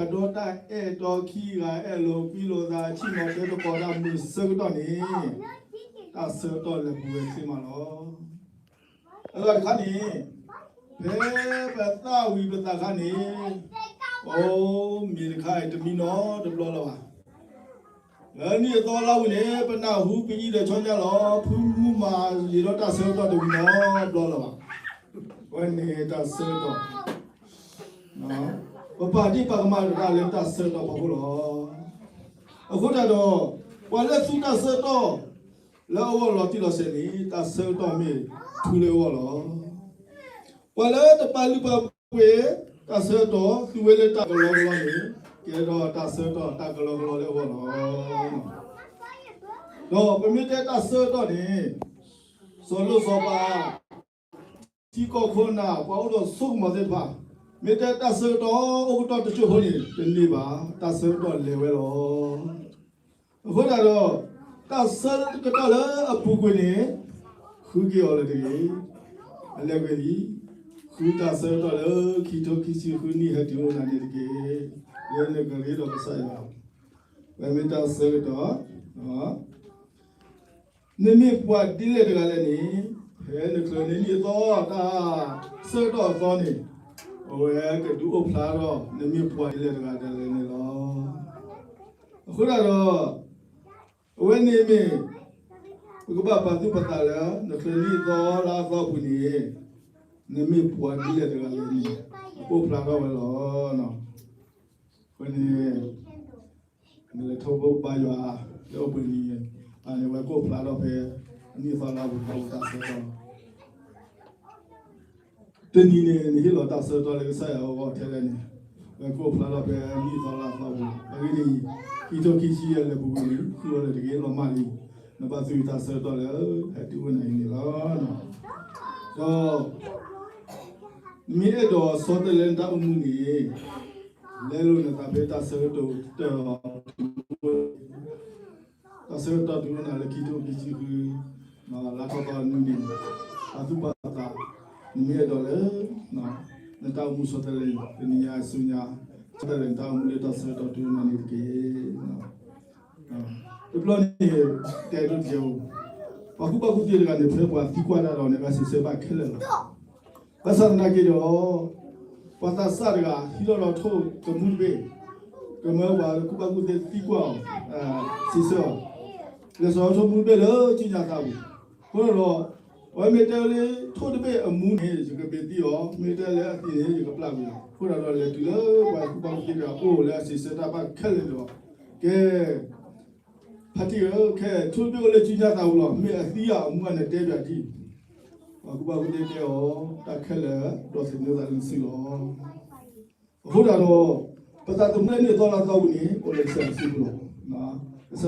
ဒီးတၢ်အဲၣ်တီခံဂၤအဲၣ်လိာ်ကွံလိာ်သး ဆ့ၣ်နီၤတဲသကိးတၢ်မုာ်ဆၢကတီၢ်န့ၣ် တၢ်ဆၢကတီၢ်လဲၤပူၤဝဲသ့မးလီၤ. အဂၤတခါန့ၣ် ဖဲပသၣ်ဝံၤပသးခါန့ၣ် အိၣ်မ့ၢ်တခါအံၤတမံနီတဘျီလၢၤဘၣ်. လၢနံၣ်အသီလါဝံၤန့ၣ် ပနၢ်ဟူပအံၤဒီးဆီညါလီၤ ဖုမူမၤယံာ်ဒီးတၢ်ဆၢကတီၢ်တမံနီတဘျီလၢၤဘၣ်. ဝဲန့ၣ်တၢ်ဆၢကတီၢ် ပပာ်ဒံးပာ်ကမၣ်တၢ်လၢတၢ်ဆၢကတီၢ်ဖီခိၣ်လီၤ. အဃိသတးဒီး ပှၤလၢသူတၢ်ဆၢကတီၢ် လၢအဂီၢ်လီၤတံၢ်လီၤဆဲးန့ၣ် တၢ်ဆၢကတီၢ်မ့ၢ်ထူလၢအဂီၢ်လီၤ. ပှၤလၢတပာ်လုၢ်ပာ်ပှ့ၤ တၢ်ဆၢကတီၢ် သူဝဲလၢတၢ်ကလီကလီန့ၣ် ကဲထီၣ်တၢ်ဆၢကတီၢ်တၢ်ကလီကလီလၢအဂီၢ်လီၤ. ဒီးပမ့ၢ်တဲတၢ်ဆၢကတီၢ်န့ၣ် စီၤလိၣ်စီၤပၤ ထံကီၢ်ခိၣ်နၢ် ပှၤအိၣ်ဒီးဆိကမိၣ်သ့ၣ်တဖၣ် မ့ၢ်တဲတၢ်ဆၢကတီၢ်အိၣ်ကတီၢ်တစိၢ်ဖိန့ၣ် တန့ၢ်ဘၣ်, တၢ်ဆၢကတီၢ်လဲၤဝဲလီၤ. အဃိသတးဒီး တၢ်ဆၢကတီၢ်လၢအပူၤကွံာ်န့ၣ် ဃုက့ၤအီၤလၢတဂ့ၤ, အလဲၤကွံာ်လံ, ဃုတၢ်ဆၢကတီၢ်လၢခံထိခံဆံဃုနံၣ်ဟဲတုၤအိၣ်နၤန့ၣ်တက့ၢ်. လၢနကရ့ဒီးကစၢ်ယွၤ, ပမ့ၢ်တၢ်ဆၢကတီၢ် နမ့ၢ်ပှၤဒ်လဲၣ်တဂၤလဲၣ်န့ၣ်, ဖဲနချုးန့ၢ်နံၣ်အသီတၢ်ဆၢကတီၢ်အသီန့ၣ်, အဝဲကဒုးအိၣ်ဖျါထီၣ် နမ့ၢ်ပှၤဒ်လဲၣ်တဂၤလဲၣ်န့ၣ်လီၤ. အဃိသတးဒီး အဝဲန့ၣ်မ့ၢ် ပကဘၣ်ပာ်သူၣ်ပာ်သးလၢ နချုးနံၣ်အသီလါအသီအပူၤန့ၣ်, နမ့ၢ်ပှၤဒ်လဲၣ်တဂၤလဲၣ်န့ၣ် အိၣ်ဖျါထီၣ်ဝဲလီၤ. အဃိန့ၣ် နလဲၤထီဘိကဘါယွၤ လၢအိၣ်ဘှံးနံၤ အန့ၣ် ဝဲကအိၣ်ဖျါထီၣ်ဖဲ အနံၣ်အသီလါပူၤ တၢ်ဆၢကတီၢ်, တနံၤန့ၣ် နဟ့ၣ်လီၤတၢ်ဆၢကတီၢ်လၢကစၢ်ယွၤအဂီၢ်ထဲလဲၣ်န့ၣ်, ဝဲကအိၣ်ဖျါထီၣ်ဖဲအနံၣ်အသီလါအသီပူၤ, အဂ့ၢ်ဒ်အံၤ, ခံထိခံဆံယဲၢ်လဲၤပူၤကွံာ်လံ, ဃုဝဲလၢတဂ့ၤလီၤမၢ်လံ, နဘၣ်သူတၢ်ဆၢကတီၢ်လၢ ဟဲတုၤအိၣ်နၤအံၤန့ၣ်လီၤ. ဒီး နမ့ၢ်အဲၣ်ဒိးဆီတလဲနတၢ်အိၣ်မူန့ၣ်, လဲလိာ်နသးဖဲတၢ်ဆၢကတီၢ်တၢ် တၢ်ဆၢကတီၢ်တုၤအိၣ်နၤလၢခံထိခံဆံဃု လါထီၣ်သီနံၤန့ၣ်, ပာ်သူၣ်ပာ်သး, နမ့ၢ်အဲၣ်ဒိးလၢ နတၢ်အိၣ်မူဆီတလဲန့ၣ် တနံၤညါအစုညါ ဆီတလဲနတၢ်အိၣ်မူလၢတၢ်ဆၢကတီၢ်တုၤအိၣ်နၤန့ၣ်တက့ၢ်. တဘျီန့ၣ် တဲဒိတကဲဧိၤ, ပှၤကူၣ်ဘၣ်ကူၣ်သ့တဂၤန့ၣ် ဖဲပှၤသံကွၢ်တၢ်ဒီးန့ၣ် ဘၣ်စံးဆၢဘၣ်ခဲလၢာ်လီၤ. ဘၣ်ဆၣ်သနာ်က့ဒီး ပှၤသးစၢ်တဂၤ ဟံးထီၣ်ဒီးထိၣ်တမူတဘ့ၣ်, ကမၢပှၤကူၣ်ဘၣ်ကူၣ်သ့သံကွၢ်အီၤ, စံးဆၢအီၤ, လဲၤစိာ်ထိၣ်မူတဘ့ၣ်လၢကံၣ်ညါသးပူၤ, အဃိဒီး အဝဲမ့ၢ်တဲလၢထိၣ်တဘ့ၣ်အမူန့ၣ် ယကဘ့ၣ်သံအီၤ, မ့ၢ်တဲလၢအသံန့ၣ် ယကပျၢ်ကွံာ်အီၤ, အဃိဒီးလဲၤတုၤလၢပှၤကူၣ်ဘၣ်ကူၣ်သ့တဂၤအိၣ်လၢအစံးဆၢတၢ်ဘၣ်ခဲလၢာ်ဒီး, ကဲ ဖါတံၢ်ဧၢ, ခဲထိၣ်တဘ့ၣ်အိၣ်လၢကံၣ်ညါသးပူၤလီၤ, မ့ၢ်အသံဧါအမူဧါန့ၣ်တဲပၠးဒံး, ပှၤကူၣ်ဘၣ်ကူၣ်သ့တဲအီၤ တၢ်ခဲလၢာ် ဒီးသန့ၤသးလၢနစုလီၤ. အဃိသတးဒီး ပသးသမူလၢနံၣ်အသီလါသီပူၤန့ၣ်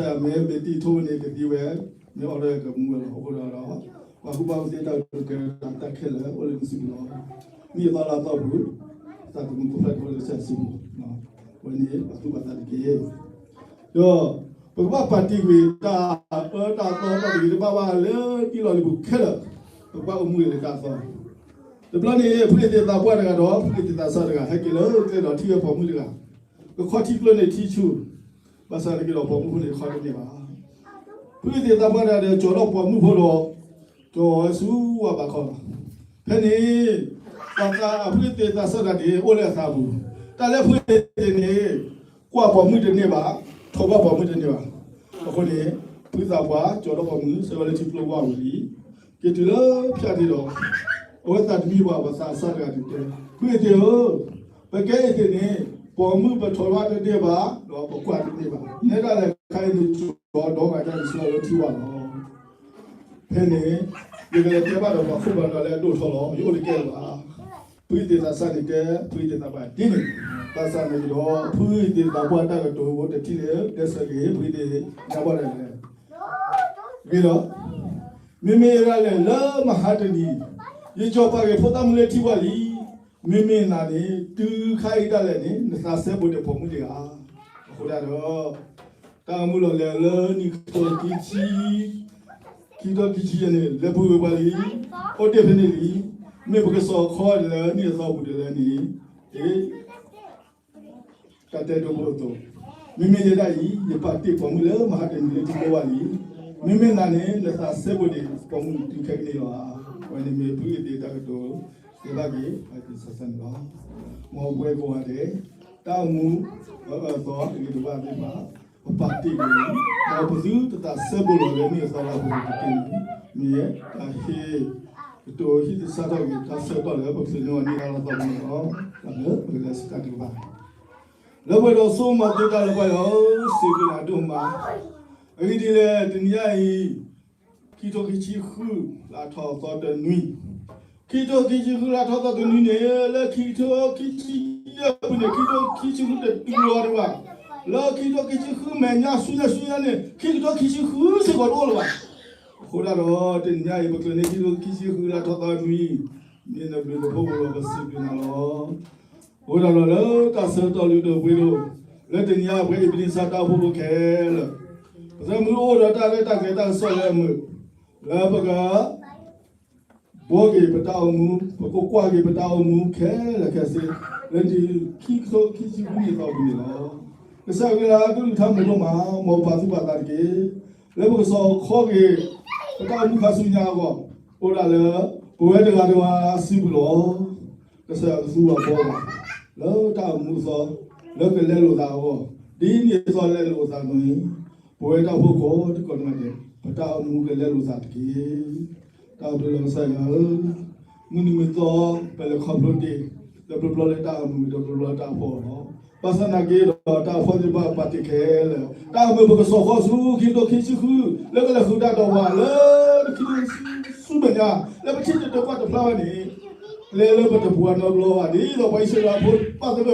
အိၣ်လၢကစၢ်ယွၤစုပူၤလီၤ. ကစၢ်ယွၤမ့ၢ်ဘ့ၣ်တံၢ်ထိၣ်ဝဲန့ၣ်ကသံဝဲ, မ့ၢ်အီၣ်ဒီးကမူဝဲလီၤ. အဃိသတးဒီး ပှၤကူၣ်ဘၣ်ကူၣ်သ့တၢ်ကတိၤကဲထီၣ်တၢ်ခဲလၢာ်အိၣ်လၢနစုပူၤလီၤ. နံၣ်အသီလါသီပူၤ, သးသမူကိးဖျၢၣ်အိၣ်လၢကစၢ်ယွၤစုပူၤ, အဝဲန့ၣ်ပှၤသူၣ်ပှၤသးတက့ၢ်. ဒီး ပကဘၣ်ပာ်တ့ၢ်ကွံာ်တၢ်အၢတၢ်သီတၢ်တဂ့ၤတဘၣ်ဘၣ်လၢနံၣ်လီၤလံၤပူၤခဲလၢာ်, ပကဘၣ်အိၣ်မူဂ့ၤလၢတၢ်သီ တဘျီန့ၣ် ဖုအ့ၣ်သ့းသးပှၢ်တဂၤဒီး ဖုအ့ၣ်သ့းသးစၢ်တဂၤ ဟဲက့ၤလၢကျဲဒီးထံၣ်ဝဲပိာ်မုၣ်တဂၤ, ကခီထံကျိန့ၣ်ထံဆူၣ်, ဘၣ်ဆၣ်တက့ၢ်ဒီးပိာ်မုၣ်ဖိန့ၣ်ခီတန့ၢ်ဘၣ်. ဖုအ့ၣ်သ့းသးပှၢ်တဂၤဒီး ကၠီၤထီၣ်ပိာ်မုၣ်ဖိဒီး ကၠီၤဝဲဆူဝၣ်ဘးခီလီၤ. ဖဲန့ၣ် ပှၤသးဖုအ့ၣ်သ့းသးစၢ်တဂၤန့ၣ် အိၣ်လၢအသးပူၤ, တၢ်လၢဖုအ့ၣ်သ့းန့ၣ် ကွၢ်ပိာ်မုၣ်တန့ၢ်ဘၣ်, ထိးဘၣ်ပိာ်မုၣ်တန့ၢ်ဘၣ်. အဃိန့ၣ် ဖုသးပှၢ်ကၠီၤထီၣ်ပိာ်မုၣ် ဆၢဝဲလၢထံကျိဝၣ်ဝံၤလံ, က့ၤတုၤလၢဖၠၣ်ဒ့ဒီး အဝဲသးတမံဘၣ် ပှၤသးစၢ်တဂၤန့ၣ်တဲ, ဖုအ့ၣ်သ့းဧၢ, ပကဲအ့ၣ်သ့းန့ၣ် ပိာ်မုၣ်ပထိးဘၣ်တန့ၢ်ဘၣ်, ဒီးပကွၢ်တန့ၢ်ဘၣ်. နဲဒၣ်လဲာ်ခါအံၤန့ၣ် ကၠီၤဒီဂၤတၢ်ဒ်ဆၢလၢထံဝၣ်လီၤ. ဖဲန့ၣ် ယကလဲၤတဲဘၣ်ဒီးပှၤခိၣ်ပှၤနၢ်လၢအဒိၣ်ထီၣ်လီၤ, ယအိၣ်တကဲလၢၤဘၣ်. ဖုအ့ၣ်သ့းသးစၢ်န့ၣ်တဲ ဖုအ့ၣ်သ့းသးပှၢ်ဒ်န့ၣ်, ဘၣ်ဆၣ်န့ၣ်ကဒီး ဖုအ့ၣ်သ့းသးပှၢ်တၢ်ကတိၤဖိတထံၣ်န့ၣ် တဲဆၢက့ၤ ဖုအ့ၣ်သ့းသးပှၢ်တၢ်လဲၣ် ဂ့ၤလီၤ. မ့မ့ၢ်ဒၣ်လဲာ်လၢမဟါတနံၤ, ယကၠီၤပာ်က့ၤဖိသၣ်မုၣ်လၢထံဝၣ်လံ. မ့မ့ၢ်နၤန့ၣ် တုၤခါအံၤဒၣ်လဲာ်န့ၣ် နသးစဲဘူးဒီးပိာ်မုၣ်တဂၤ. အဃိဒၣ်ဒီး တၢ်အိၣ်မူလီၤလဲၤလၢနံၣ်ခံကထိခံဆံ, ခံကထိခံဆံယဲၢ်န့ၣ် လဲၤပူၤဝဲပှၤလံ, အိၣ်တ့ၢ်ဖဲန့ၣ်လံ. မ့ၢ်ပကစိာ်ခီလၢနံၣ်အသီပူၤဒ်လဲၣ်န့ၣ်, အ့ တၢ်တဲဒိဖိအသိး, မ့မ့ၢ်ယဲဒၣ်အံၤ ယပာ်တ့ၢ်ပိာ်မုၣ်လၢမဟါတနံၤလၢထံကျိဝါလံ. မ့မ့ၢ်နၤန့ၣ် နသးစဲဘူးဒံး ပိာ်မုၣ်တုၤခဲကနံၣ်လီၤဧါ. အဝဲန့ၣ်မ့ၢ်ဖုအသ့ၣ်တၢ်ကတိၤ တဲဘၣ်က့ၤ အသ့ၣ်ဆၢဆၢန့ၣ်လီၤ. မ်ပဝဲကိးဂၤဒဲး တၢ်အိၣ်မူ အအၢအသီတဂ့ၤတဝါသ့ၣ်တဖၣ် ပပာ်တ့ၢ်ဝဲလံ. ဒီးပသုတသးစဲဘူးလီၤလၢနံၣ်အသီလၢအပူၤန့ၣ်တက့ၢ်. မ့ၢ်တၢ်ဟ့ၣ် ကတိၤဟံၣ်သဆၣ်ထီၣ်က့ၤ တၢ်ဆၢကတီၢ်လၢပချုးန့ၢ်အီၤန့ၣ်လၢလီၤသီပူၤန့ၣ်လီၤ. တၢ်လၢပကလဲၤဆူတၢ်ထုကဖၣ် လၢပှဲၤဒီးဆိကမိၣ်သ့တၢ်လၢပှဲၤဒီး စံးဘျုးနၤဒိၣ်မး. အဂ့ၢ်ဒ်လဲၣ် တနံၤညါအံၤ ခံကထိခံဆံဃု လါထီၣ်သီတနွံ, ခံကထိခံဆံဃု လါထီၣ်သီတနွံန့ၣ် လၢခံကထိခံဆံယဲၢ်ပူၤန့ၣ် ခံကထိခံဆံဃုတတုၤလီၤဒံးဘၣ်. လၢခံကထိခံဆံဃုမဲာ်ညါဆူညါဆူညါန့ၣ် ခံကထိခံဆံဃုစ့ၢ်ကီးတအိၣ်လၢၤဘၣ်. အဃိဒၣ်ဒီး တနံၤညါအံၤ ပချုးန့ၢ်ခံကထိခံဆံဃု လါထီၣ်သီတနွံ မ့ၢ်နဘျုးနဖှိၣ်ဒီး ပစံးဘျုးနၤလီၤ. အဃိဒၣ်ဒီးလၢတၢ်ဆၢကတီၢ်လၢဒိၣ်ပှ့ၤဒိၣ် လၢတနံၤညါပဝဲ Ebenezer တၢ်အိၣ်ဖှိၣ်ဖိခဲလၢာ် ပသရၣ်မုၣ်အိၣ်ဒီးတၢ်ရဲၣ်တၢ်ကျဲၤတၢ်ကစီၣ်လၢအမုာ် လၢပက ဘှီက့ၤပတၢ်အိၣ်မူ ပကကွၢ်က့ၤပတၢ်အိၣ်မူခဲလၢာ်ခဲဆ့ လၢခံကထိခံဆံဃုနံၣ်အသီပူၤန့ၣ်လီၤ. ကစၢ်ယွၤကလုၢ်ကထါမုာ်ဒိၣ်မး မ်ပပာ်သူၣ်ပာ်သးတက့ၢ်. လၢပကစီၣ်ခီက့ၤ ပတၢ်အိၣ်မူခါဆူညါအဂီၢ် အိၣ်ဒၣ်လၢ ပဝဲတဂၤတဂၤအစုပူၤလီၤ. ကစၢ်ယွၤကသူဘၣ်ဘှီဘၣ် လၢတၢ်အိၣ်မူအသီ လၢကလဲလိာ်သးအဂီၢ် ဒ်နံၣ်အသီလဲလိာ်အသးန့ၣ် ပဝဲတၢ်အိၣ်ဖှိၣ်ကိးဒံကိးနီၢ်ဂၤဒဲး ပတၢ်အိၣ်မူကလဲလိာ်သးတက့ၢ်. တၢ်ဘျုးလီၤကစၢ်ယွၤဧၢ, မုၢ်နံၤမုၢ်သီ ပလဲၤခီဖျိတ့ၢ် ဒီးပျီပျီလၢတၢ်အိၣ်မူ ဒီးပျီပျီလၢတၢ်အိၣ်ဖှိၣ်လီၤ. ဘၣ်ဆၣ်သနာ်က့ဒီး တၢ်အိၣ်ဖှိၣ်သ့ၣ်တဖၣ်ပာ်တ့ၢ်ခဲလၢာ် တၢ်အိၣ်မူပကစီၣ်ဃီဆူ ခံကထိခံဆံဃု လၢကလဲၤဃုာ်တၢ်ဒီးပှၤလၢ တခံဆူမဲာ်ညါ လၢပထံၣ်တကွၢ်တဖျါဘၣ်န့ၣ် ကျဲလၢပတပူၤအနီတဘျီဘၣ် ဒ်သိးပှၤအံၣ်စရ့လးဖိဘၣ်သဂၢၢ်ဒီး ပီၣ်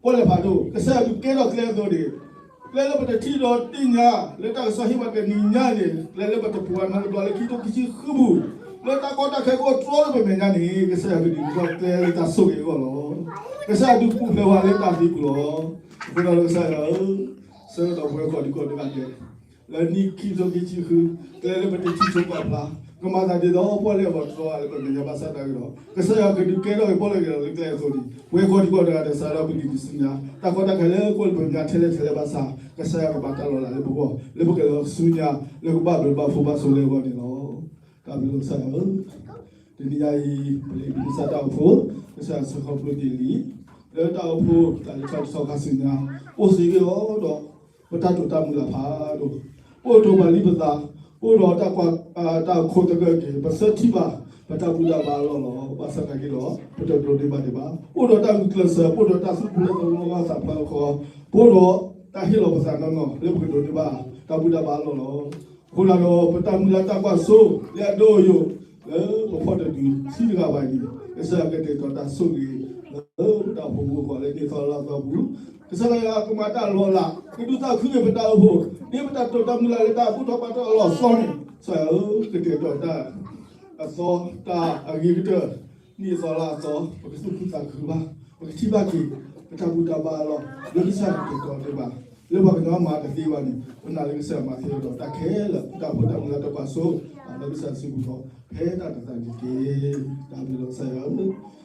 လဲၣ်ဖးဒိၣ် ကစၢ်ယွၤဒုးကဲထီၣ်ကျဲအသိးန့ၣ် ကျဲလၢပတထံၣ်ဒီးသ့ၣ်ညါ လၢတၢ်ကစီၣ်ဟ့ၣ်ပှၤတနံၤညါန့ၣ် ကျဲလၢပတပူၤအနီတဘျီလၢခံကထိခံဆံဃုပူၤ လၢတၢ်ကီတၢ်ခဲကအိၣ်တြီလၢပမဲာ်ညါန့ၣ် ကစၢ်ယွၤကဒုးကဲထီၣ်ကျဲလၢတၢ်ဆိၣ်ဂ့ၤအဂီၢ်လီၤ. ကစၢ်ယွၤဒုးပူၤဖျဲးဝဲလၢတၢ်သံပူၤလီၤ. အဃိဒီးကစၢ်ယွၤဧၢ, ဆၢကတီၢ်ပဝဲကိးဒံကိးဒဲး လၢနံၣ်ခံကထိခံဆံဃု ကျဲလၢပတထံၣ်ဆိပာ်ဖျါ ကမၤသးဒ်သိးပီၣ်လဲၣ်အဂီၢ်တြီအါလၢပမဲာ်ညါဘၣ်ဆၣ်တၢ်ဂ့ၤဒီး ကစၢ်ယွၤကဒုးကဲထီၣ်က့ၤပီၣ်လဲၣ်က့ၤဒီးလၢကျဲအသိးန့ၣ် ပဝဲကိးဒံကိးဒဲး စးထီၣ်ပနံၤတစုညါ တၢ်ကီတၢ်ခဲလၢကအိၣ်လၢပမဲာ်ညါထဲလဲၣ်ထဲလဲၣ်ဘၣ်ဆၣ် ကစၢ်ယွၤကဘၣ်တၢ်လီၤလးလၢပဂီၢ် လၢပကလဲၤဆူညါ လၢကဘၣ်ဘျုးဘၣ်ဖှိၣ်ဘၣ်ဆိၣ်ဂ့ၤအဂီၢ်န့ၣ်လီၤ. တၢ်ဘျုးလီၤကစၢ်ယွၤဧၢ, တနံၤညါအံၤ ပလၢ Ebenezer တၢ်အိၣ်ဖှိၣ် ကစၢ်ယွၤဆှၢခီဖျိတ့ၢ်လံ လၢတၢ်အိၣ်ဖှိၣ်တၢ်လဲၤထီၣ်လဲၤထီခါဆူညါ အိၣ်စ့ၢ်ကီးဒီး ပတၢ်တိာ်တၢ်မုၢ်လၢ်ဖးဒိၣ် ပအိၣ်ဒီးပှၤလံၤပသး ပအိၣ်ဒီးတၢ်ကွၢ် တၢ်ခိးသဂၢၢ်က့ၤ ပဆၢထံၣ်ဘၣ် ပတၢ်ဘူၣ်တၢ်ဘါအလီၢ်လီၤ. ဘၣ်ဆၣ်သနာ်က့ဒီး ပတဒိးန့ၢ်ဘၣ်ဒံးဘၣ် ပအိၣ်ဒီးတၢ်ဂုာ်ကျဲးစၢး ပအိၣ်ဒီးတၢ်သူၣ်ဖှံသးညီ သးဖျါလီၤဃီ ပအိၣ်ဒီးတၢ်ဟ့ၣ်လီၤပသးနီၢ်နီၢ် လၢပကဒိးန့ၢ်ဘၣ် တၢ်ဘူၣ်တၢ်ဘါအလီၢ်လီၤ. အဃိသတးဒီး ပတၢ်မုၢ်လၢ်တၢ်ကွၢ်စိ လၢအဒိၣ်အယိာ် လၢပဖီၣ်တဒု ထံတဂၤဘၣ်အံၤန့ၣ် ကစၢ်ယွၤကတဲာ်ကတီၤတၢ်ဆိၣ်ဂ့ၤ လၢပတၢ်အိၣ်ဖှိၣ်အဂီၢ်လၢနံၣ်သီလါသီပူၤ ကစၢ်ယွၤကမၤတၢ်လီၤလး ကဒုးသးခုက့ၤပတၢ်အိၣ်ဖှိၣ် ဒ်ပတၢ်တိာ်တၢ်မုၢ်လၢ်လၢတၢ်ဘူၣ်ထီၣ်ဘါထီၣ်အလီၢ်အသီန့ၣ် ကစၢ်ယွၤဧၢ ကတဲာ်ကတီၤတၢ် အသီတၢ်အဂ့ၤကတၢၢ် နံၣ်အသီလါအသီ ပကသူၣ်ခုသးခုဘၣ် ပကထံၣ်ဘၣ်က့ၤ ပတၢ်ဘူၣ်တၢ်ဘါအလီၢ် လၢကစၢ်ယွၤကတဲာ်ကတီၤဒံးဘၣ် လၢပှၤကညီမၤတသ့ဘၣ်န့ၣ် ပနာ်လၢကစၢ်ယွၤမၤသ့ဒီးတၢ်ခဲလၢာ် ပတၢ်အိၣ်ဖှိၣ်တၢ်မုၢ်လၢ်တၢ်ကွၢ်စိ လၢကစၢ်ယွၤစုပူၤဒီး ဖဲတၢ်တသးန့ၣ်တက့ၢ်. တၢ်ဘျုးလီၤကစၢ်ယွၤဧၢ,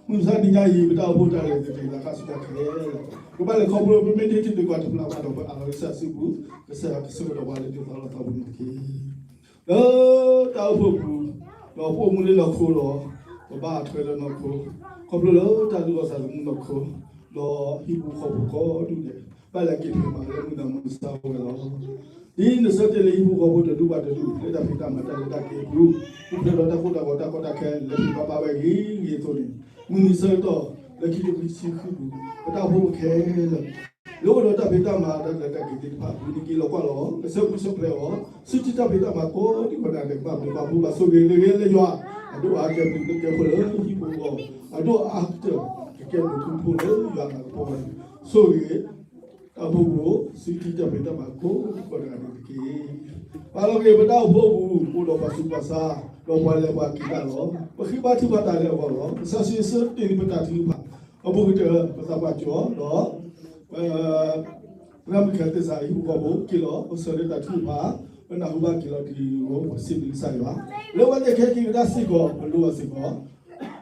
မုၢ်မဆါတနံၤညါအံၤ ပတၢ်အိၣ်ဖှိၣ်တၢ်လဲၤကက့ၤသးခါဆူညါခဲလၢာ် ကဘၣ်လဲၤခီဖျိပမ့ၢ်တထံၣ်တကွၢ်တဖျါဘၣ်ဒီး ပအးလီၤကစၢ်ယွၤစုပူၤ ကစၢ်ယွၤကဆၢကတီၢ်ပှၤလၢနံၣ်သီလါသီပူၤန့ၣ်တက့ၢ်. လၢတၢ်အိၣ်ဖှိၣ်ပူၤ ဒီးပအိၣ်မူလၢနီၢ်ခိလီၤ. ပဘၣ်ထွဲလၢနီၢ်ခိ ခီဖျိလၢတၢ်လုၢ်အီၣ်သးသမူနီၢ်ခိ ဒီးဟံၣ်ဖိဃီဖိကိးဒူၣ်ဒဲး ဘၣ်လဲၤက့ၤဖံးမၤလၢမုၢ်နၤမုၢ်ဆါဝဲလီၤ. ဒ်နဆၢတဲာ်လၢဟံၣ်ဖိဃီဖိတဒူၣ်ဘၣ်တဒူၣ် လၢတၢ်ဖံးတၢ်မၤတၢ်လဲၤတၢ်က့ၤအပူၤ ပူၤဖျဲးဒီးတၢ်ကိၢ်တၢ်ဂီၤတၢ်ကီတၢ်ခဲ လဲၤဖံးဘၣ်ဘၣ်ဝဲဂ့ၤဂ့ၤအသိးန့ၣ် မုၢ်နံၤဆၢကတီၢ် လၢခံကထိခံဆံဃုပူၤ ပတၢ်အိၣ်ဖှိၣ်ခဲလၢာ် လၢအိၣ်ဒီးတၢ်ဖံးတၢ်မၤတၢ်လဲၤတၢ်က့ၤသ့ၣ်တဖၣ် ပူၤနံၤက့ၤလီၤကွၢ်လီၤ ကဆၢပူၤဆၢဖျဲးအီၤ စုထံၣ်တၢ်ဖံးတၢ်မၤကိးဒံကိးဒဲး ဘၣ်ဘျုးဘၣ်ဖှိၣ်ဘၣ်ဆိၣ်ဂ့ၤလၢဂ့ၤလၢယွၤ အဒိၣ်အါကဲဘျုးကဲဖှိၣ်လၢဟံၣ်ဖိဃီဖိ အဒိၣ်အါကတၢၢ် ကကဲဘျုးကဲဖှိၣ်လၢယွၤအသးကပီၤဝဲန့ၣ် ဆိၣ်ဂ့ၤ တၢ်အိၣ်ဖှိၣ်ပူၤ စုထံၣ်တၢ်ဖံးတၢ်မၤကိးဒံကိးဒဲးန့ၣ်တက့ၢ်. ပာ်လီၤက့ၤပတၢ်အိၣ်ဖှိၣ်ပူၤ အိၣ်ဒီးပှၤဆူးပှၤဆါ ဒီးပှၤလဲၤပှၤက့ၤတၢ်လီၤ. ပဃ့ဘါထုကဖၣ်တၢ်လၢအဂီၢ်လီၤ. ကစၢ်ယ့ၣ်ၡူးတ့ၢ်လံပတၢ်ထုကဖၣ် အဘူးကတၢၢ် ပသးပှၢ်ကၠီဒီး ပ ပနၢ်မုၢ်ခဲသ့ၣ်စး ဟံၣ်ဖိဃီဖိက့ၤလီၤ ပဆၢလၢတၢ်ထုကဖၣ် ပနၢ်ဟူဘၣ်က့ၤလီၤတံၢ်လီၤ ပစံးဘျုးကစၢ်ယွၤ လၢပှၤသ့ၣ်ခဲက့ၤကဒါစ့ၢ်ကီး ပလိၣ်ဘၣ်စ့ၢ်ကီး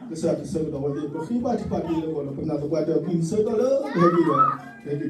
ကစၢ်ယွၤကဆၢကတီၢ်ဝဲသ့ၣ် ပဃ့ဘါထုကဖၣ်တ့ၢ်လၢအဂီၢ်ဒီး ပနာ်သပှၢ်တၢၢ်ကွံာ်ဆၢကတီၢ်လၢပဟဲက့ၤဒီး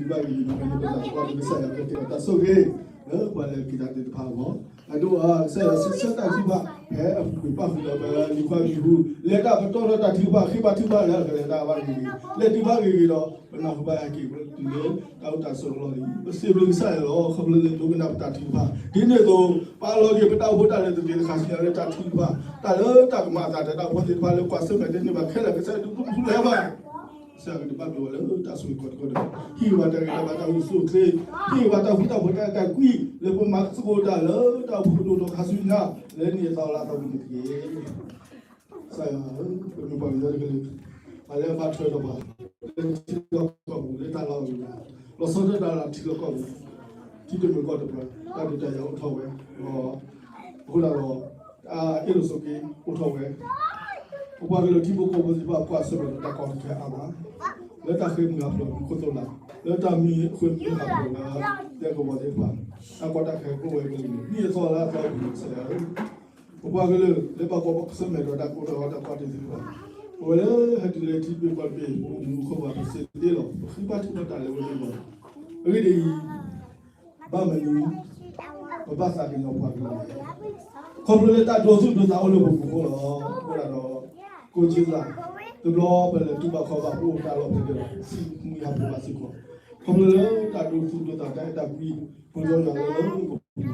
ပဟဲက့ၤဒံးဘၣ်ဂ့ၤဂ့ၤ မ့ၢ်ပနာ်သပှၢ်ဒီး ကစၢ်ယွၤကတဲာ်ကတီၤတၢ်ဆိၣ်ဂ့ၤ လၢပှၤလၢက့ၤတၢ်သ့ၣ်တဖၣ်အဂီၢ် အဒိၣ်အါ ကစၢ်ယွၤဆံးဆၢတၢ်ထုကဖၣ် ဖဲအပူၤကွံာ်ပၣ်ဃုာ်ဒီးပလံၤခွါမံၤဟူ လဲၤတၢ်ပတီၢ်ထီၣ်တၢ်ထုကဖၣ် ဃ့ဘါထုကဖၣ်လၢအကလဲၤတၢ်ဘၣ်ဂ့ၤဂ့ၤ လဲၤတုၤဘၣ်ဂ့ၤဂ့ၤဒီး ပနၢ်ဟူဘၣ်ဟဲက့ၤတုၤလၢတၢ်အိၣ်တၢ်ဆိးအလီၢ်လံ ပစံးဘျုးကစၢ်ယွၤလီၤ ခီဖျိလၢဒိကနၣ်ပတၢ်ထုကဖၣ် ဒ်န့ၣ်အသိး ပာ်လီၤက့ၤပတၢ်အိၣ်ဖှိၣ်တၢ်လဲၤသဂ့ၤတခါဆူညါလၢတၢ်ထုကဖၣ် တၢ်လၢတၢ်ကမၤအသးဒီးတၢ်အိၣ်ဖှိၣ်သ့ၣ်တဖၣ်လၢပှၤဆၢမဲာ်တန့ၢ်ဘၣ်ခဲလၢာ် ကစၢ်ယွၤဒုးဘျုးဒုးဖှိၣ်လၢၤဘၣ် ကစၢ်ယွၤကဘၣ်ဘျုးဝဲလၢတၢ်ဆိၣ်ဂ့ၤကီးတခီဒီး ဟ့ၣ်ဝဲတၢ်ဂံၢ်တၢ်ဘါတၢ်အိၣ်ဆူၣ်အိၣ်ချ့ ဟ့ၣ်ဝဲတၢ်ဃူတၢ်ဖိးတၢ်အဲၣ်တၢ်ကွံ လၢပမၤသကိးတၢ်လၢတၢ်အိၣ်ဖှိၣ်ဒိၣ်ထီၣ်ခါဆူညါ လၢနံၣ်အသီလါအသီပူၤန့ၣ်တက့ၢ် ကစၢ်ယွၤဧၢ, ပမ့ၢ်ပှၤကညီတကလုာ်, ပှၤလၢအဘၣ်ထွဲဒီးပှၤ, လၢထံလီၢ်ကီၢ်ပူၤ လၢတၢ်လီၢ်အဂုၤအဂၤ, လီၤဆီဒၣ်တၢ်လၢထံလီၢ်ကီၢ်ပူၤ, ထံတမုာ်ကီၢ်တပှၤ, တၢ်ဒုးတၢ်ယၤအိၣ်ထီၣ်ဝဲ, ဒီး အဃိသတးဒီး တၢ်အ့ၣ်လိာ်ဆိးက့အိၣ်ထီၣ်ဝဲ, ပပှၤကလုာ်ထံဖိကီၢ်ဖိသ့ၣ်တဖၣ် ကွၢ်ဆၢၣ်မဲာ်ဒီးတၢ်ကီတၢ်ခဲအါမး, လၢတၢ်ဃ့ၢ်မှံဟးဖျိးမူခိၣ်သိၣ်လာ်, လၢတၢ်မံဃ့ၢ်မှံဟးဖျိးလၢ ဒဲကဝီၤသ့ၣ်တဖၣ်, တၢ်ကီတၢ်ခဲကအိၣ်ဝဲကလုာ်န့ၣ် နံၣ်အသီလါအသီပူၤန့ၣ် ကစၢ်ယွၤဧၢ ပပှၤကလုာ် လၢဘၣ်ကွၢ်ဆၢၣ်မဲာ်ဒီးတၢ်ကိၢ်တၢ်ဂီၤတၢ်ကီတၢ်ခဲသ့ၣ်တဖၣ်, ပဝဲလၢဟဲတုၤလၢထံဘ့ၣ်ကီၢ်ဘ့ၣ် ပအိၣ်မူအဃိဘၣ် ပစံးတ့ၢ်လီၤ ပဃ့ဘါထုကဖၣ်တၢ်လၢဝဲသ့ၣ်တဖၣ်, အဂ့ၢ်ဒ်အံၤ, ဘၣ်မနုၤ ပဘၣ်သးကညီၤပှၤကလုာ်လဲၣ်, ခီဖျိလၢတၢ်ဒိသူၣ်ဒိသးအိၣ်လၢပပူၤဃိလီၤ.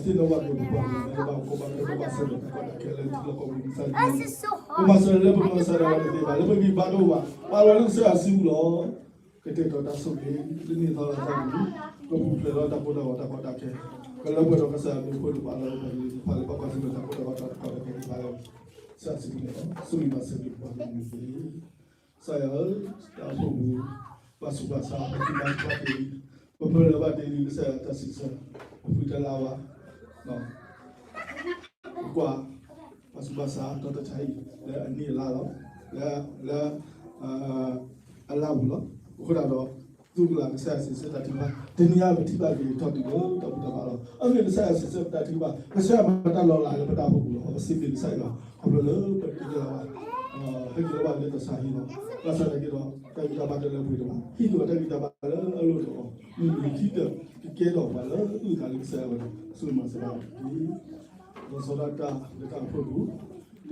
အဃိသတးဒီး ကိးက့သး, တဘျီပလဲၤတူၢ်ဘၣ်ခီၣ်ဘၣ် ပအိၣ်တၢ်လီၢ်ဖဲန့ၣ်ဒီး ပစံးမုၢ်ဟးဖျိးဘၣ်စ့ၢ်ကီး, ခီဖျိလၢတၢ်ဒိသူၣ်ဒိသးတၢ်အဲၣ်တၢ်ကွံ ပယီၤယွၤလၢလၢပပူၤလီၤ. ပသ့ၣ်နီၣ်ဘၣ်က့ၤပပှၤကလုာ်လၢဘၣ်ကီဘၣ်ခဲဘၣ်ဆၢဒီးတၢ်ကီတၢ်ခဲလၢထံလီၢ်ကီၢ်ပူၤကစၢ်ယွၤ, ပမၤစၢၤလၢပမၤစၢၤဒီးတသ့ဘၣ် လၢပဂံၢ်ဘါတအိၣ်ဘၣ် ပာ်လီၤလၢကစၢ်ယွၤစုပူၤလီၤ. ကတဲာ်ကတီၤတၢ်ဆိၣ်ဂ့ၤ လၢနံၣ်သီလါသီပူၤ, ပပူၤဖျဲးလီၤတၢ်ကိၢ်တၢ်ဂီၤတၢ်ကီတၢ်ခဲ, ကလၢပှဲၤဒီးကစၢ်ယွၤဘျုးဖှိၣ်လၢပာ်လီၤလၢပှၤကလုာ်သ့ၣ်တဖၣ်လၢဘၣ်ကွၢ်ဆၢၣ်မဲာ်တၢ်ကိၢ်တၢ်ဂီၤတၢ်ကီတၢ်ခဲသ့ၣ်တဖၣ်လၢ ကစၢ်ယွၤစုပူၤန့ၣ်လီၤ. ဆိၣ်ဂ့ၤဘၣ်စၢၤက့ၤပပှၤကလုာ်န့ၣ်တက့ၢ်. ကစၢ်ယွၤဧၢ, တၢ်အိၣ်ဖှိၣ်ပူၤ, ဘၣ်ဆူးဘၣ်ဆါ ပထံၣ်ဘၣ်တၢ်ဘၣ်တ့လံ, ပပၢၢ်လၢဘၣ်တ့လံ ကစၢ်ယွၤတၢ်စံးဆၢ, ပဖုတၢ်လၢအဝါ ကွၢ်, ဘၣ်ဆူးဘၣ်ဆါ ဒီတထါအံၤ လၢအနံၣ်အလါလီၤ, လၢ လၢ အလါပူၤလီၤ. အဃိသတးဒီး သုးကလၤကစၢ်ယွၤစံးဆၢတၢ်ထုကဖၣ် တနံၤအံၤပထံၣ်ဘၣ်က့ၤထီၣ်တုၤလၢတၢ်ဘူၣ်တၢ်ဘါလီၤ. အမ့ၢ်ကစၢ်ယွၤစံးဆၢပတၢ်ထုကဖၣ် ကစၢ်ယွၤမၤတၢ်လီၤလးလၢပတၢ်အိၣ်ဖှိၣ်ပူၤလီၤ. ပစံးဘျုးကစၢ်ယွၤ ခီဖျိလၢပတံၤတၢ်လၢ ဟဲက့ၤလၢဘၣ်လၢသဆါဟံၣ်လီၤ. ဘၣ်ဆၣ်သနာ်က့ဒီး တၢ်ဂံၢ်တၢ်ဘါတလၢပှဲၤဒိၣ်ဘၣ်, ဟံးက့ၤဝဲတၢ်ဂံၢ်တၢ်ဘါလၢအလိၣ်ဒီးအီၤ, မုၢ်နံၤခံကတၢၢ် ကကဲထီၣ်ပှၤလၢအုၣ်သးလၢကစၢ်ယွၤဝဲဒီး ဆိၣ်ဂ့ၤမၤစၢၤဘၣ်အီၤတက့ၢ်. လီၤဆီဒၣ်တၢ်လၢတၢ်အိၣ်ဖှိၣ်ပူၤ,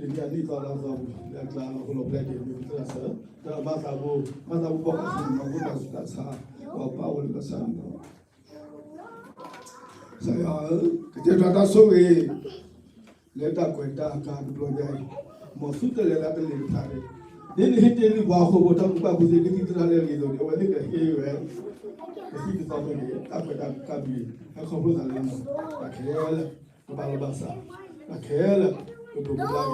တနံၤအနံၣ်သီလါသီပူၤ လၢအကျါလီၤဟိလီၤဖျဲၣ်က့ၤ မ့ၢ်ပသရၣ်စၢၤ ဒီးအမၤသးဘိ, မၤသးဘိဘီၣ်ကစၢ် မၤဘူၣ်တၢ်ဆူးတၢ်ဆါ, ပှၤဘၣ်ဝဲလၢကစၢ်ယွၤန့ၣ်လီၤ. ကစၢ်ယွၤဧၢ, ကတဲာ်ကတီၤတၢ်ဆိၣ်ဂ့ၤ လၢတၢ်ကွဲးတၢ်အကါတဘျီညါအံၤ, မ်သုတလဲၤလၢတလ့ၤတဖၣ်န့ၣ်, ဒ်နဟ့ၣ်တ့ၢ်လံပှၤဟီၣ်ခိၣ်ဖိ တၢ်ကူၣ်ဘၣ်ကူၣ်သ့ ဒ်သိးတၢ်လဲၤလံအသိးန့ၣ် အဝဲသ့ၣ်ကဟ့ၣ်ဝဲ ကသံၣ်ကသီဖဲန့ၣ် တၢ်ကွဲးတၢ်ကါမ့ၢ်ဂ့ၤ, ဟဲခီဖျိသးလၢ တၢ်ခဲလၢာ် ကဘၣ်လီၤဘၣ်စး, တၢ်ခဲလၢာ် ကဒိးကဘၣ်ဂ့ၤ,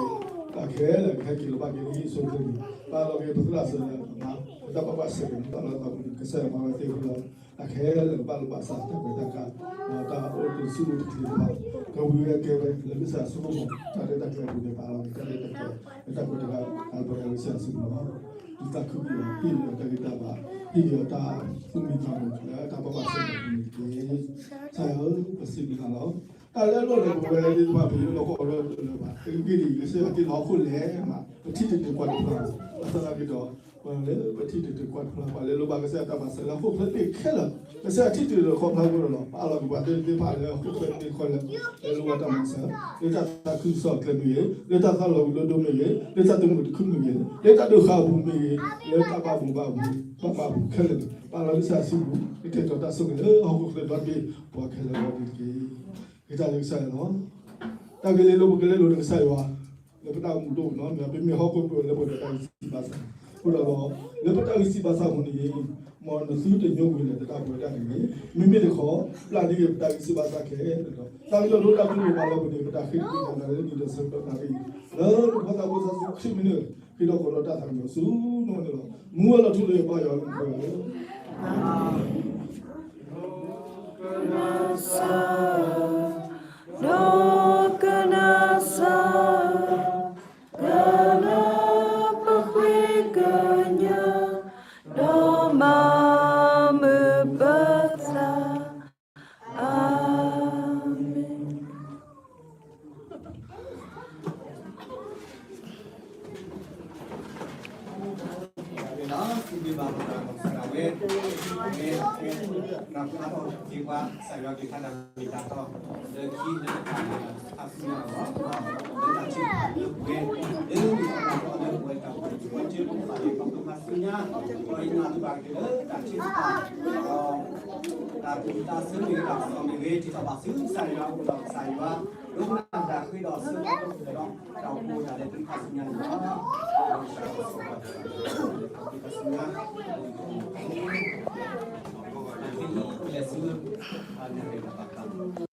တၢ်ခဲလၢာ် ကဟဲက့ၤလီၤဘၣ်က့ၤလၢဟံၣ်အစိၤအဃၢၤန့ၣ်, ပာ်လီၤက့ၤပသရၣ်စၢၤလၢအမၤ ပတၢ်ဘၣ်ကွၢ်ဆၢၣ်မဲာ် ပာ်လီၤသးပူၤန့ၣ် ကစၢ်ယွၤမၤဝဲသ့အဃိဒီး တၢ်ခဲလၢာ်ကဘၣ်လီၤဘၣ်စး တၢ်ကွဲးတၢ်ကါ, ဒီးတၢ်အိၣ်တဆူၣ်အိၣ်တချ့တဖၣ်, ကဝံၤဝဲကဲဝဲ လၢကစၢ်ယွၤဆိကမိၣ် တၢ်ရဲၣ်တၢ်ကျဲၤအပူၤန့ၣ် ပာ်လီၤက့ၤတၢ်ရဲၣ်တၢ်ကျဲၤ လၢတၢ်ကွဲးတၢ်ကါ အပှၤလၢကစၢ်ယွၤဆိကမိၣ်လီၤ. ဒုးသးခုက့ၤအီၤ ဟ့ၣ်က့ၤအီၤတၢ်ဂံၢ်တၢ်ဘါ, ဟ့ၣ်က့ၤအီၤတၢ်သူၣ်မံသးမုာ်လၢတၢ်ဘၣ်ကွၢ်ဆၢၣ်မဲာ်အပူၤန့ၣ်တက့ၢ်. ကစၢ်ယွၤဧၢ, ပစံးဘျုးနၤလီၤ. တၢ်လၢအလိၣ်န့ၣ် ပဝဲသ့ၣ်တဖၣ် ပယိၣ်လီၤကီၢ်လၢတလၢဘၣ်. အဂ့ၢ်ဒ်အံၤ, ကစၢ်ယွၤတ့လီၤဟီၣ်ခိၣ်လဲၣ်မး ပထံၣ်တတုၤကွၢ်တဖျါ, ဘၣ်ဆၣ်သနာ်က့ဒီး ပှၤလၢပထံၣ်တတုၤကွၢ်တဖျါ ပှၤလၢလိၣ်ဘၣ်ကစၢ်ယွၤတၢ်မၤစၢၤလၢဟီၣ်ခိၣ်ချၢသ့ၣ်ခဲလၢာ်, ကစၢ်ယွၤထံၣ်တုၤလၢခီဖျိဒီးလီၤ. ပအးလီၤက့ၤပှၤသ့ၣ်တဖၣ်လၢဟီၣ်ခိၣ်ချၢသ့ၣ်တဖၣ်လၢ လၢလိၣ်ဘၣ်တၢ်မၤစၢၤ, လၢတၢ်သးခုကစီၣ်အကျဲမ့ၢ်ဂ့ၤ, လၢတၢ်သးလီၤဝံၤလၢဒိမ့ၢ်ဂ့ၤ, လၢတၢ်တမုာ်တခုမ့ၢ်ဂ့ၤ, လၢတၢ်ဒိးဃာ်အပူၤမ့ၢ်ဂ့ၤ, လၢတၢ်ဘၣ်ဘိးဘၣ်ဘိး ဘၣ်ဘၣ်အပူၤခဲလၢာ်န့ၣ် ပအးလီၤကစၢ်ယွၤစုပူၤ, ကတဲာ်ကတီၤတၢ်ဆိၣ်ဂ့ၤလၢဟီၣ်ခိၣ်ချၢဒီတဘ့ၣ် ပှၤခဲလၢာ်အဂီၢ်န့ၣ်တက့ၢ်. ဂ့ၤတၢ်လၢကစၢ်ယွၤလီၤ. တၢ်ဂ့ၢ်လၢပကလဲၤလိာ်ဒီးကစၢ်ယွၤ လၢပတၢ်အိၣ်မူတအိၣ်နီတမံၤ ပမ့ၢ်ဟီၣ်ခိၣ်ဖိလၢပှဲၤဒီးတၢ်ဂံၢ်ဆံးဘါစၢ်, အဃိဒီး လၢပတၢ်ဂံၢ်ဆံးဘါစၢ်အပူၤန့ၣ် မ်နသုတညိကွံာ်န့ၣ် ပတၢ်ပဝဲဒၣ်န့ၣ်န့ၣ် မ့မ့ၢ်တခီ ပျၢ်န့ၢ်က့ၤပတၢ်ဂံၢ်ဆံးဘါစၢ်ခဲလၢာ်ဒီး တၢ်ကစီၣ်ဒိတၢ်ကလုၢ်မၤလၢပူၤန့ၣ် ပတၢ်ဃ့တၢ်မၤလၢနံၤဒီးဆၢကတီၢ်နၣ်ရံၣ် လၢပဖိသၣ်ဖိသးစူၤခံမံၤန့ၣ် ဃ့ထီၣ်ဃီၤဒီးတၢ်သးကညီၤဆူနအိၣ်န့ၣ်လီၤ. မူဝဲလီၤထူလၢယပၢ်ယွၤလၢမူခိၣ်လီၤ. ဒီးကနၣ်စၢ် ကနၣ်ပဃ့ကညး ဒီးမၤမုာ်ပသး. အၤမ့ၣ်. မ့ၢ်ကဲ နၢ်ပၢၢ်အါထီၣ်က့ၤပှၤ ကစၢ်ယွၤကလုၢ်ကထါတၢ်မ့ၢ်တၢ်တီ လၢခံလၢတၢ်မ့ၢ်တၢ်တီ ခါဆူညါလီၤ. လၢတၢ်ထုကဖၣ်လၢပှဲၤ လၢမ့ၢ်တၢ်တီလၢပှဲၤတၢ်ပှဲၤ ပှဲၤထံပှဲၤထံခါဆူညါ ဒီးယနာ်လၢဘၣ်က့ၤလၢတၢ်ထုကဖၣ် ဒီး တၢ်ကူၣ်တၢ်ဆၢမ့ၢ်ဂ့ၤ တၢ်ကစီၣ်မ့ၢ်ဂ့ၤ တံၤသကိးဘၣ်ဆူကစၢ်ယွၤအအိၣ်ဒီးကစၢ်ယွၤ ဒိကနၣ်တၢ်ဃ့ဒီးဆၢကတီၢ်ဒီး တၢ်အိၣ်ဖှိၣ်တၢ်လဲၤသ့ခါဆူညါန့ၣ်လီၤ. ဒီးကစၢ်ယွၤဆိၣ်ဂ့ၤဘၣ်တၢ် ခါဆူညါ တၢ်ဃ့အံၤလဲၤဆူ အန့ၣ်ဘၣ်